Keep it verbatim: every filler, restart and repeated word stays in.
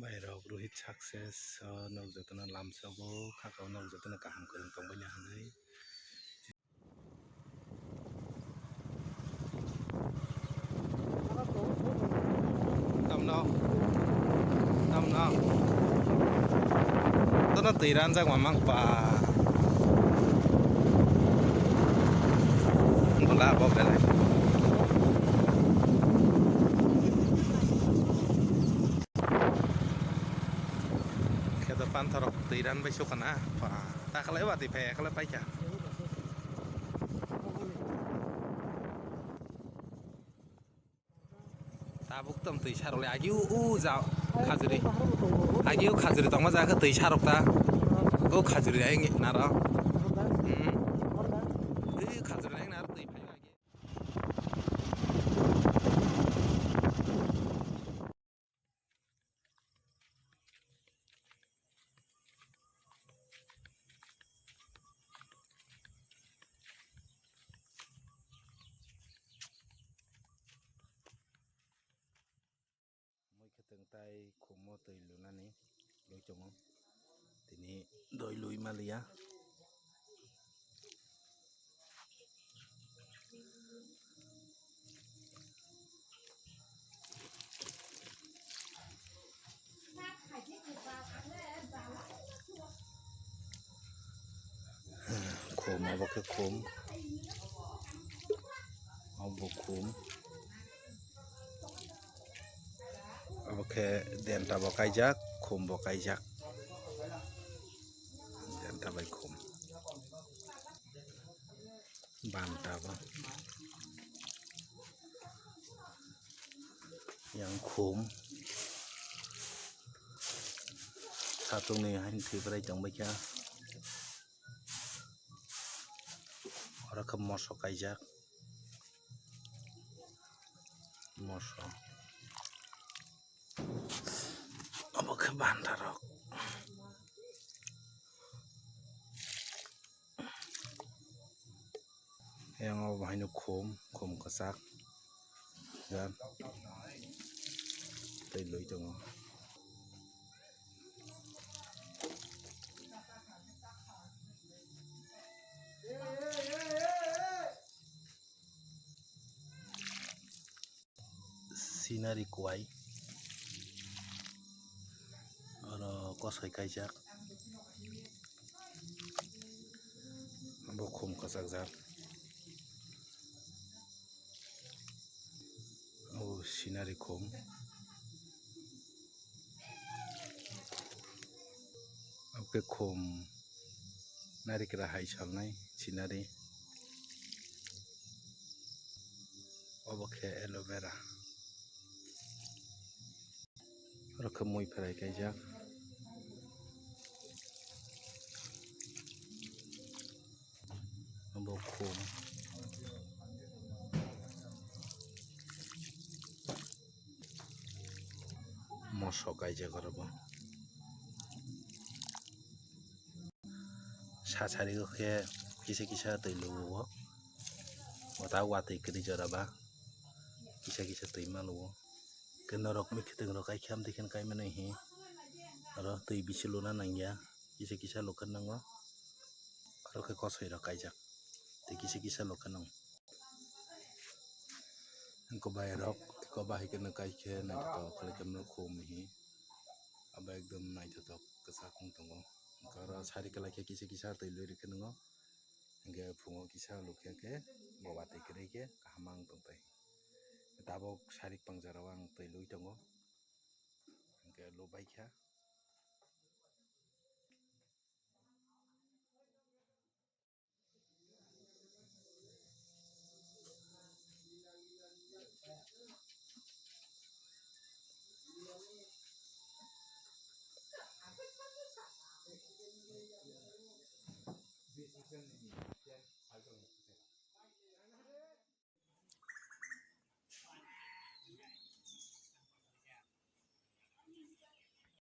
Bairok Rohit success o nog jotono lamsogo, khakao nog jotono kaham kwrwng tongbaina hinwi. Tamno, tamno. Tono twi ranjak mamang pa. Bula bo belai. Kheto pantharok twi ran bai sukha na. Pa, ta khlai ba twi phai khlai paikha. Tabuk tom twi sarok le agi u, u ja khajuri. Agi u khajuri tongma ja khe twi sarok ta. Go khajuri ai naro. Hmm. Twi khajuri ai naro twi phai agi. Mui khe tong tai khumo twi lunani lui tongo. Tini doi lui maliya. Khum, abo khe khum. Abo khum. Abo khe denta bo kaijak, khum bo kaijak. Denta bai khum. Banta bo. Yang khum. Satung ni haini thwi bwrai tong bai kha. Oro khe moso kaijak. Moso. Obo khe banta rok. Yang o bahai no khum, khum kwchak. Tei lui tongo. Sinari kwai. Oro kosoi kaijak. Bo khum kwchakjak. O sinari khum. Oke khum. Narikra hai salnai sinari. Obo khe aloe vera. Oro khe mui pherai kaijak. Obo khum. Moso kaijak oro bo. Sa sari o khe kisa kisa twi lugo. Bo ta watwi kwrwi jora ba. Kisa kisa twi ma lugo. Khe norok mikhutung rok kai khe amtwi khe kai mano hi. Oro twi bisi luna nangya. Kisa kisa lukha nango. Oro khe kosoi rok kaijak. Tei kisa kisa lukha nango. Eko bai rok, eko bahai khe no kai khe naithotok khlai khe no khum hi. Abo ekdom naithotok kwchak wng tongo. Hwnkhe oro sari kwlai khe kisa kisa twi lui rikhe nwngo. Hwnkhe phungo kisa lukhe khe bo watwi kwrwi khe kaham wng tongthai. Tabuk sari pangjak rok ang twi lui tongo. Hwnkhe lubai kha.